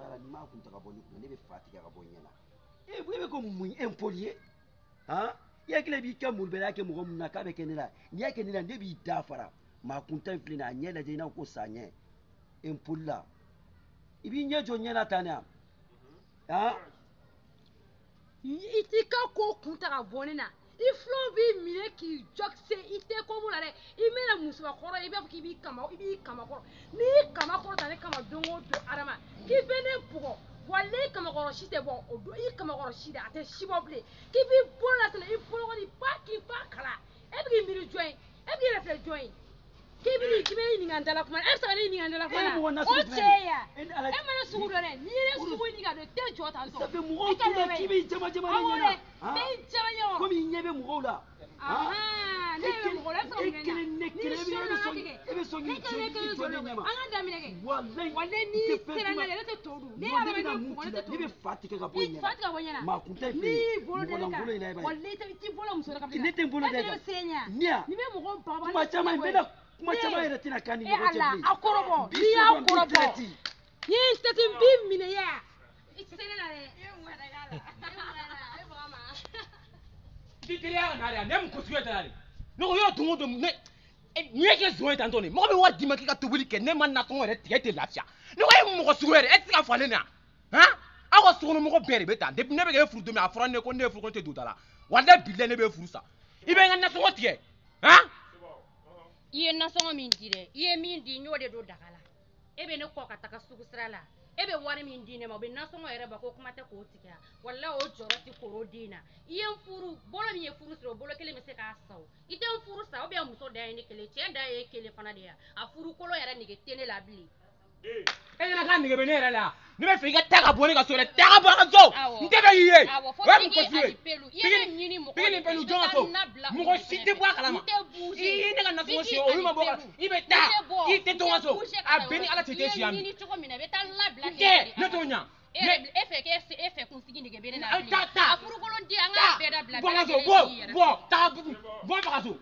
Ala ni m'a kun ta ka bɔ ne kunna ne bɛ fa tigɛ ka bɔ ɲɛ na. E bɛ ko mun impoli ye? Han? I hakili b'i ka molobaliya kɛ mɔgɔ mun na k'a bɛ kɛ ne la. N'i y'a kɛ ne la ne b'i da fara. Maa kuntan in filɛ nin ye a ɲɛ lajɛ i n'a fɔ ko sa ɲɛ. Impoli la. I b'i ɲɛ jɔ ɲɛ na tan de wa? Han? I t'i ka ko kun ta ka bɔ ne na. I filanw b'i minɛ k'i jɔkise i tɛ ko b'o la dɛ. I mɛna musobakɔrɔ i b'a fɔ k'i b'i kama i b'i kama kɔrɔ. N'i y'i kama kɔrɔ ta ne kama don o don Adama k'i bɛ ne bugɔ walayi kamakɔrɔ si tɛ bɔ o don i kamakɔrɔ si dɛ a tɛ si bɔ bilen k'i b'i bolo lasɛnɛ i bolo kɔni ba k'i ba kala e bɛ k'i miiri jɔn ye e bɛ k'i yɛrɛ filɛ jɔn ye k'i bɛ k'i bɛ ne ɲininka n dala kuma na e bɛ se ka ne ɲininka n dala kuma na o cɛ ye ya e ma ne sugu dɔn dɛ n'i ye ne sugu ɲini ka don i tɛ jɔ tan tɔ Ça fait mɔgɔw t'u la k'i b'i jama jama ne ɲɛ na. Bɛ jama ɲɛ Komi i ɲɛ bɛ mɔgɔw la. Ne bɛ mɔgɔ la e bɛ se ka mun kɛ ne na? Ne kelen ne kelen e bɛ sɔn k'i jɔ ne ɲɛ ma. An ka daminɛ kɛ. Walayi walayi n'i sera ne la ne tɛ to dun. Ne y'a mɛn ne bugɔ ne tɛ to dun. Ne bɛ fa tigɛ ka bɔ i ɲɛ na. Fa tigɛ ka bɔ ɲɛ na. Maa kun tɛ N'i y'i bolo da ne kan walayi i t'i bolo muso la ka Ne tɛ n bolo da e kan. E bɛ se ɲɛ. Ne ya. N'i bɛ mɔgɔw baba. Kuma caman n bɛna kuma caman yɛrɛ tɛna k'an ni ɲɔgɔn cɛ bilen. A kɔrɔbɔ n'i y'a kɔrɔbɔ n'i ye n tɛti n b'i minɛ ya. I tɛ se ne la dɛ. I teliya ka na de ne mun ko sugu ye tan de ne ko yɔrɔ don o don ne mun ye kɛ zon ye tan tɔ nin mɔgɔ bɛ wari d'i ma k'i ka tobili kɛ ne ma nasɔngɔ yɛrɛ tigɛ tɛ lafiya ne ko e ye mɔgɔ sugu yɛrɛ e tɛ se ka falen na han aw ka sokɔnɔmɔgɔ bɛɛ de bɛ tan depuis ne bɛ k'e furu don min a fɔra ne ko ne ye furu ko ne tɛ don da la walayi bilayi ne bɛ furu sa i bɛ n ka nasɔngɔ tigɛ han. I ye nasɔngɔ min di dɛ i ye min di n y'o de don daga la e bɛ ne kɔ ka taga sugu sira la e bɛ wari min di ne ma o bɛ nasɔngɔ yɛrɛ ba ko kuma tɛ k'o tigɛ walayi o jɔrɔ tɛ koro den na i ye n furu bolo min ye furu siri o bolo kelen bɛ se k'a sa o i tɛ n furu sa ou bien muso dan ye ne kelen cɛ dan ye kelen fana de ye a furu kolon yɛrɛ nege tɛ ne la bilen. E ɲɛna k'a nege bɛ ne yɛrɛ la ne bɛ fɛ i ka taa ka bɔ ne ka so dɛ taa ka bɔ a ka so n tɛ fɛ k'i ye o ye mun ko sugu ye pigi ni pelu jɔn ka so mɔgɔ si tɛ bɔ a kalama i ye ne ka nasɔngɔ si olu ma bɔ a kalama i bɛ taa i tɛ to n ka so a bɛɛ ni Ala cɛ i tɛ si yan bi n tɛ ne t'o ɲa. E fɛ k'e e fɛ kunsigi nege bɛ ne la bilen taa a furukolon di an k'a bɛɛ dabila bɔ n ka so bɔ bɔ taa bɔ n fa ka so.